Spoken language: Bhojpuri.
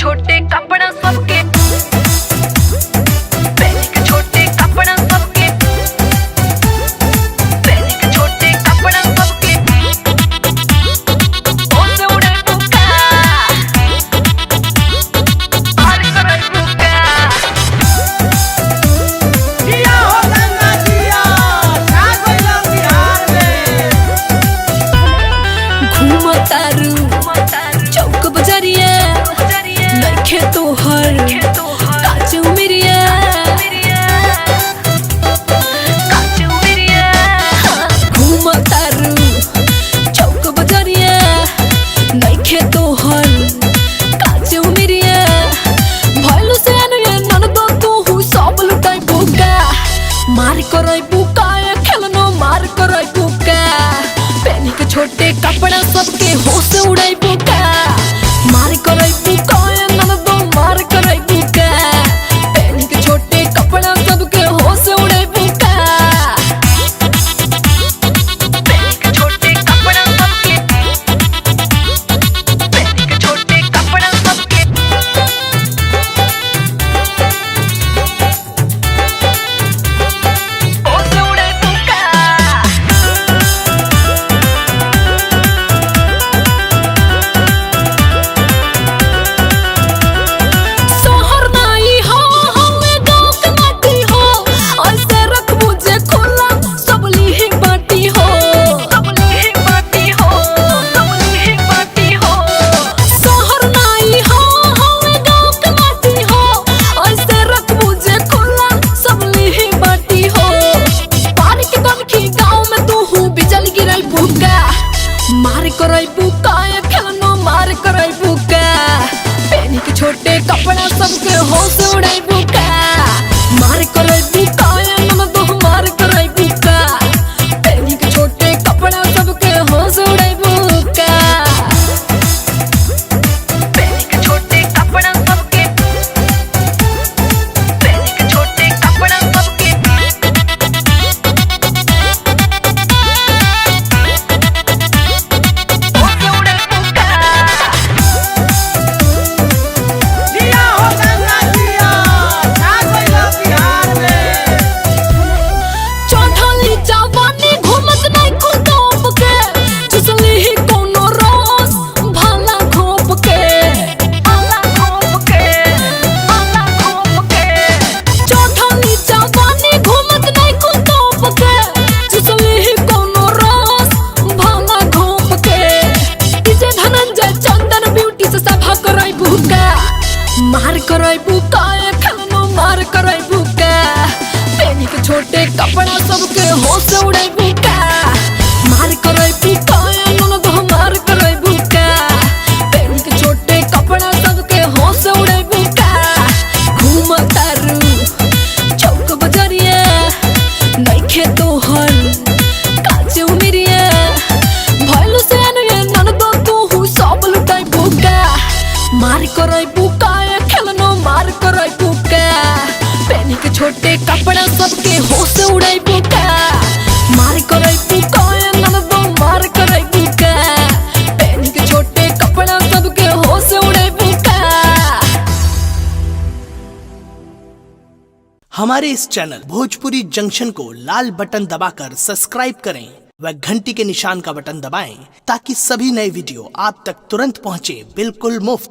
छोटे कपड़ा सबके, पहन के छोटे कपड़ा सबके, पहन के छोटे कपड़ा सबके, होश उड़े बुका, पार करे बुका। जिया हो गंगा जिया, छा गइल बिहार में। घूमतारू चौक बजरिया, नइखे तोहर काचू मिरिया। घूमतारू चौक बजरिया, नइखे तोहर काचू मिरिया। भइलु से अनगे ननदो तू सब लुटाई बुका, मार करई बुका ए खेलनो मार करई बुका। पहनी के छोटे कपड़ा सबके होश उड़ाई बुका, मार करई बुका ए ननदो मार करई बुका। पहनी के छोटे कपड़ा सबके होश उड़ाई बुका। पहन के छोटे कपड़ा सबके, पहन के छोटे कपड़ा सबके, होश उड़े बुका। सोहर नाई हो हमें गाँव के माटी हो, ऐसे रखबू जे खुला सब लीही बाटी हो। सबली ही बाटी हो, सबली ही बाटी हो। सोहर नाई हो हमें गाँव के माटी हो, ऐसे रखबू जे खुला सब लीही बाटी हो। पानी के कनखी गाँव में तू हूँ बिजल गिरई बुका, मार करई बुका ए खेलनो मार करई बुका। पहनी के छोटे कपड़ा सबके होश उड़ाई बुका, मार करई बुका ए ननदो मार करई बुका। पहनी के छोटे कपड़ा सबके होश उड़ाई बुका। पहन के छोटे कपड़ा सबके, पहन के छोटे कपड़ा सबके, होश उड़े बुका। जिया हो गंगा जिया, छा गइल बिहार में। चढ़ली जवानी घूमत नहीं खुदोप के, चुसली ही कोनो रस भाला घोप के। आला घोप के, आला घोप के। चढ़ली जवानी घूमत नहीं खुदोप के, चुसली ही कोनो रस भाला घोप के। डीजे धनंजय चंदन ब्यूटी से सभा करई बुका, मार करई बुका ए खेलनो मार करई बुका। पहनी के छोटे कपड़ा सबके होश उड़ाई बुका, मार करई बुका ए ननदो मार करई बुका। पहनी के छोटे कपड़ा सबके होश उड़ाई बुका। घूमतारू चौक बजरिया, नइखे तोहर काचे उमिरिया। भइलु से अनगे ननदो तू सब लुटाई बुका, मार करई बुका ए खेलनो मार करई बुका। पहनी के छोटे कपड़ा सबके होश उड़ाई बुका, मार करई बुका ए ननदो मार करई बुका। पहनी के छोटे कपड़ा सबके होश उड़ाई बुका। हमारे इस चैनल भोजपुरी जंक्शन को लाल बटन दबाकर सब्सक्राइब करें व घंटी के निशान का बटन दबाएं ताकि सभी नए वीडियो आप तक तुरंत पहुंचे बिल्कुल मुफ्त।